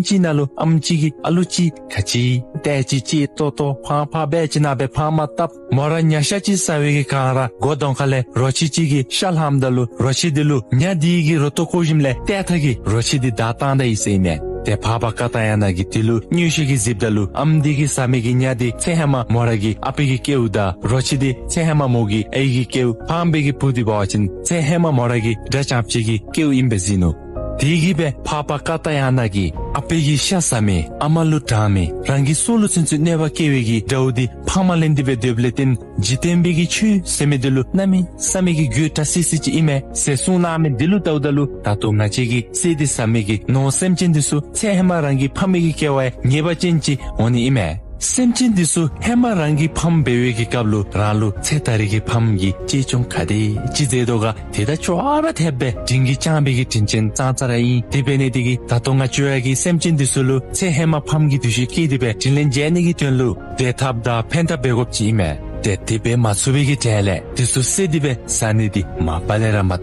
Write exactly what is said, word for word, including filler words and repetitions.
ཅིག་ནང་ལུ་ཨམ་ཅིག་གིས་ཨ་ལུ་ཅིག་ག་ཅི་ཏེ་ཅིག་ཅིག་ཏོ་ཏོ་ཕང་ཕང་སྦེ་ཅིག་ནང་སྦེ་ཕང་མ་བཏབ། མོ་ར་ཉ་ཤ་ཅིག་ཟ་བའི་གི་སྒང་ར་སྒོ་གདོང་ཁ་ལས་རོ་ཁྱི་ཅིག་གིས་ཤ་ལྷངམ་ད་ལུ་རོ་ཁྱི་འདི་ལུ་ཉ་འདི་གིས་རུ་ཏོ་བཀོ་ཞིནམ་ལས་ཏེ་ཐ་གིས་རོ་ཁྱི་འདི་བདའ་བཏང་ད་ཡི་ཟེར་ཨིན་མས། ཏེ་འཕགས་པ་ཀ་ཏ་ཡ་ན་གིས་འདི་ལུ་མངོན་ཤེས་ཀྱིས་གཟིགསཔ་ད་ལུ་ཨམ་འདི་གིས་ཟ་མི་གི་ཉ་འདི་ཚེ་ཧེ་མ་མོ་ར་གི་ཨ་པའི་གི་སྐྱེཝ་དང་རོ་ཁྱི་འདི་ཚེ་ཧེ་མ་མོ་གི་ཨའི་གི་སྐྱེཝ་ཕངམ་སྦེ་གི་བུ་འདི་འབད་བ་ཅིན་ཚེ་ཧེ་མ་མོ་ར་གི་དགྲ་ཅན་ཅིག་གི་སྐྱེཝ་ཨིན་པས་ཟེར་ནུག། དེ་གིས་སྦེ་འཕགས་པ་ཀ་ཏ་ཡ་ན་གིས་ཨ་པའི་གི་ཤ་ཟ་མི་ཨ་མ་ལུ་དྲང་མི་རང་གི་སྲོག་ལུ་ཚུན་ཚོད་གནོད་པ་བཀལ་བའི་གི་དགྲ་བོ་འདི་ཕངམ་ལེན་ཏེ་སྦེ་སྡོདཔ་ལས་བརྟེན་འཇིག་རྟེན་པའི་གི་ཆོས་ཟེར་མི་འདི་ལུ་གནམ་མེད་ས་མེད་ཀྱི་རྒོད་དྲགས་སི་སི་ཅིག་ཨིན་མས་ཟེར་གསུངས་གནང་མི་འདི་ལུ་ལྟཝ་ད་ལུ་ད་ལྟོ་ང་བཅས་ཀྱིས་བསད་དེ་ཟ་མི་གི་ནོར་སེམས་ཅན་འདི་ཚུ་ཚེ་ཧེ་མ་རང་གིས་ཕངམ་གི་སྐྱེ་བ་ཡང་ཉེས་པ་ཅན་ཅིག་འོང་ནི་ཨིན་མས། སེམས་ཅན་འདི་ཚུ་ཧེ་མ་རང་གིས་ཕངམ་འབད་བའི་གི་སྐབས་ལུ་རང་ལུ་ཚེ་ད་རེས་ཀྱི་ཕངམ་གྱི་གཅེས་སྐྱོང་ག་དེ་ཅིག་མཛད་དོ་ག། དེ་དང་ཅོག་ར་འཐདཔ་སྦེ་དྲིན་གྱིས་བསྐྱངས་པའི་གི་དྲིན་ཅན་ཙང་ཙ་ར་ཨིན། དེ་འབད་ནི་དེ་གིས་ད་ལྟོ་ང་བཅས་ར་གིས་སེམས་ཅན་འདི་ཚུ་ལུ་ཚེ་ཧེ་མ་ཕངམ་གྱི་འདུ་ཤེས་བསྐྱེད་དེ་སྦེ་དྲིན་ལན་འཇལ་ནི་གི་དོན་ལུ་བདེ་ཐབས་དང་ཕན་ཐབས་འབད་དགོཔ་ཅིག་ཨིན་མས། ཏེ་དེ་འབད་མ་ཚུགས་པའི་གི་གྲལ་ལས་འདི་ཚུ་བསད་དེ་སྦེ་ཟ་ནི་འདི་མ་པ་ལས་ར་མ་